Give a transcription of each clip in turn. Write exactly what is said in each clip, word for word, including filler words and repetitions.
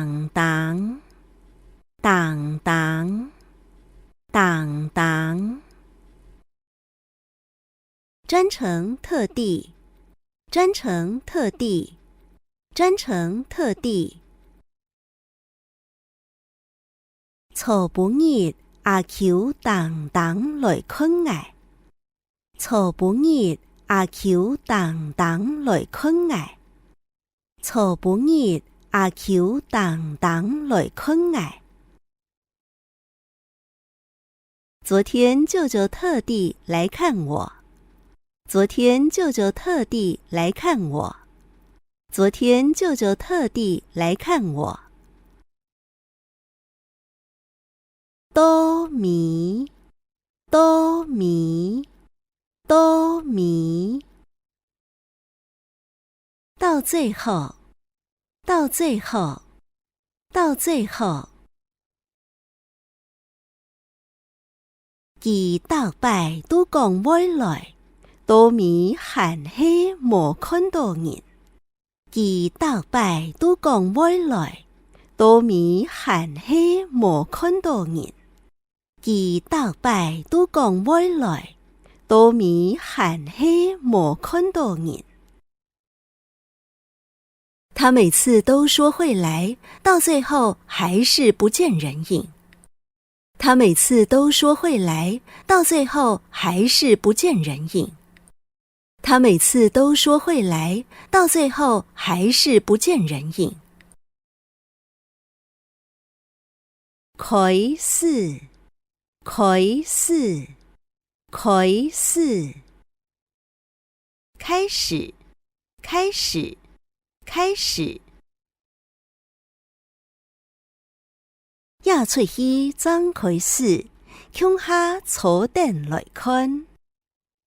當當，當當，當當。專程特地，專程特地，專程特地。昨晡日阿舅當當來看𠊎。昨晡日阿舅當當來看𠊎。 昨晡日阿舅當當來看𠊎。昨天舅舅特地來看我。昨天舅舅特地來看我。昨天舅舅特地來看我。 到尾，到尾，到尾。到最後，到最後，到最後。佢逐擺都講會來，到尾還係無看到人。 佢逐擺都講會來，到尾還係無看到人。佢逐擺都講會來，到尾還係無看到人。他每次都說會來，到最後還是不見人影。他每次都說會來，到最後還是不見人影。 他每次都說會來，到最後還是不見人影。開始，開始，開始。開始，開始，開始。 這齣戲正開始，共下坐等來看。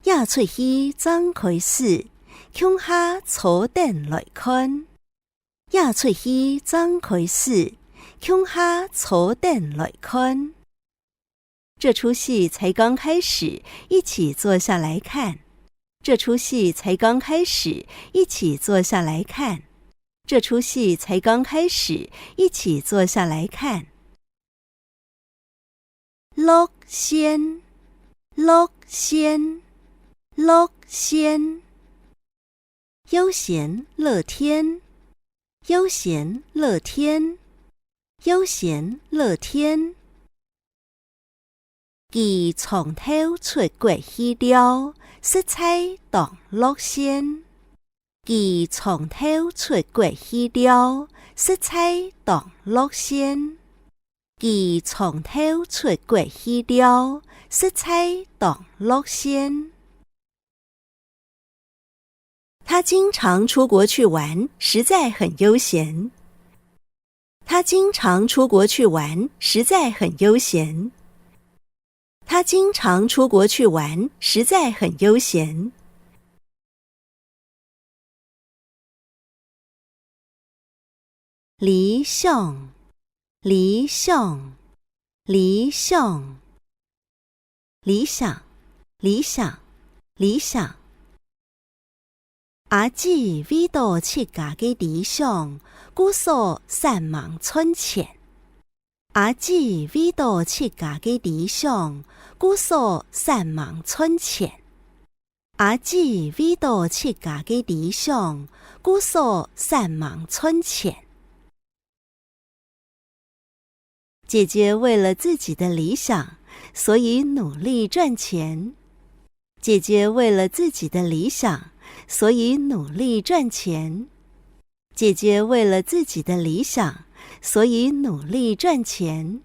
這齣戲正開始，共下坐等來看。這齣戲正開始，共下坐等來看。 這齣戲才剛開始，一起坐下來看。這齣戲才剛開始，一起坐下來看。這齣戲才剛開始，一起坐下來看。落線，落線，落線。 悠閒樂天，悠閒樂天，悠閒樂天。佢長透出國去尞，實在當落線。佢長透出國去尞，實在當落線。佢長透出國去尞，實在當落線。 他經常出國去玩，實在很悠閒。他經常出國去玩，實在很悠閒。他經常出國去玩，實在很悠閒。 理想，理想，理想。理想，理想，理想。阿姊為著自家个理想，故所煞猛賺錢。阿姊為著自家个理想，故所煞猛賺錢。 阿姊為著自家个理想，故所煞猛賺錢。姐姐為了自己的理想，所以努力賺錢。姐姐為了自己的理想，所以努力賺錢。姐姐為了自己的理想，所以努力賺錢。